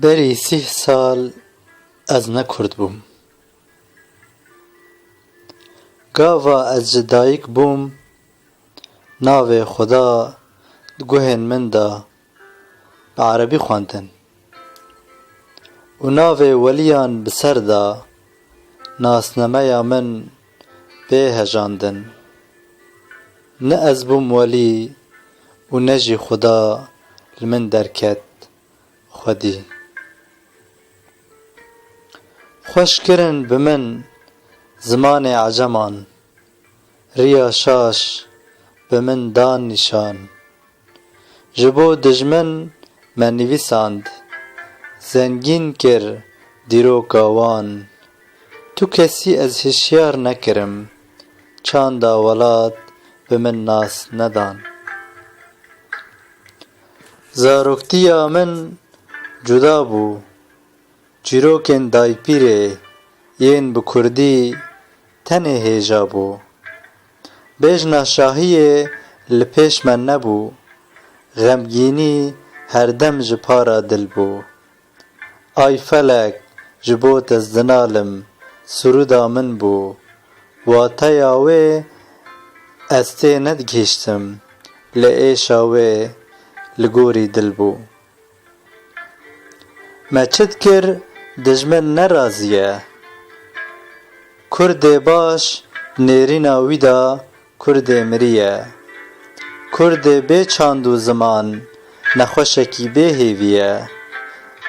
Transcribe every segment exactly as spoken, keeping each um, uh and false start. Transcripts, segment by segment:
Berî sîh sal ez ne kurd bûm. Gava ez ji dayik bûm, navê Xuda di guhên min de bi erebî xwendin û navê weliyan bi ser de nasnameya min bê hejandin. Ne ez bûm welî û ne jî Xuda li min derket xwedî. Xweş kirin bi min zimanê eceman, riya şaş bi min dan nîşan. Ji bo dijmin me nivîsand, zengîn kir dîroka wan. Tu kesî ez hişyar nekirim, çanda welat bi min nas nedan. Zaroktiya min cuda bû. Çîrokên daypîrê yên bi kurdî tenê hêja bû. Bêjna şahiyê li pêş me nebû. Xemgînî herdem ji para dil bû. Ay felek, ji bo te zdinalim, sirûda min bû. Wateya wê ez tê nedigihîştim, lê êşa wê li gorî dil bû. Me çi dikir, dijmin ne razî ye. Kurdê baş nêrîna wî de kurdê mirî ye. Kurdê bê çand û ziman nexweşekî bê hêvî ye.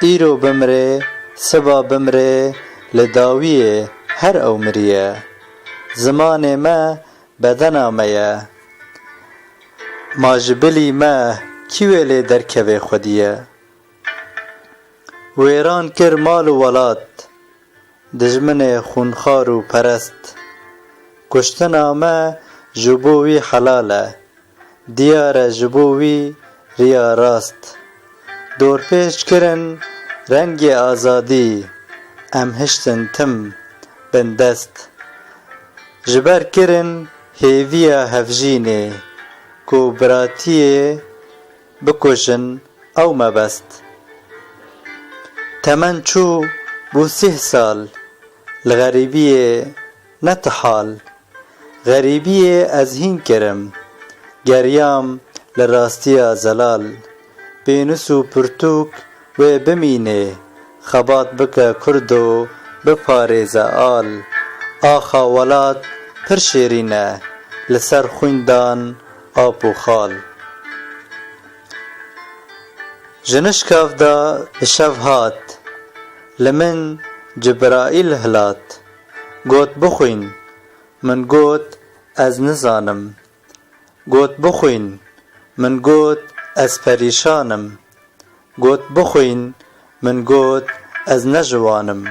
Îro bimrê, siba bimrê, li dawiyê her ew mirî ye. Zimanê me bedena me ye. Ma ji bilî me kî wê lê derkevê xwedî ye? Wêran kir mal û welat, dijminê xûnxar û perest. Kuştina me ji bo wî helal e, diyar e ji bo wî riya rast. Dorpêç kirin rengê azadî, em hiştin tim bindest. Ji ber kirin hêviya hevjînê, ku biratiyê bikujin ew mebest. Temen çû bû sîh sal, li xerîbiyê ne ti hal. Xerîbiyê ez hîn kirim, geriyam li rastiya zelal. Pênûs û pirtûk wê bimînê, xebat bike kurdo, biparêze al. Axa welat pir şêrîn e, li ser xwîndan ap û xal. Ji nişkav de bi şev hat, li min Cibraîl hilat. Got, bixwîn. Min got, ez nizanim. Got, bixwîn. Min got, ez perîşan im. Got, bixwîn. Min got, ez ne ji wan im.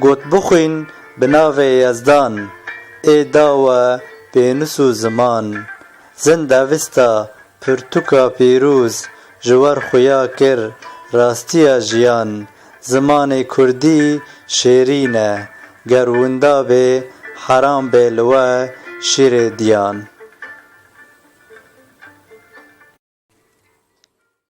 Got, bixwîn bi navê Yezdan, ê da we pênûs û ziman. Zindevista pirtûka pîroz ji wer xuya kir rastiya jiyan. Zimanê kurdî şêrîn e, ger winda bê, heram bê li we şîrê diyan.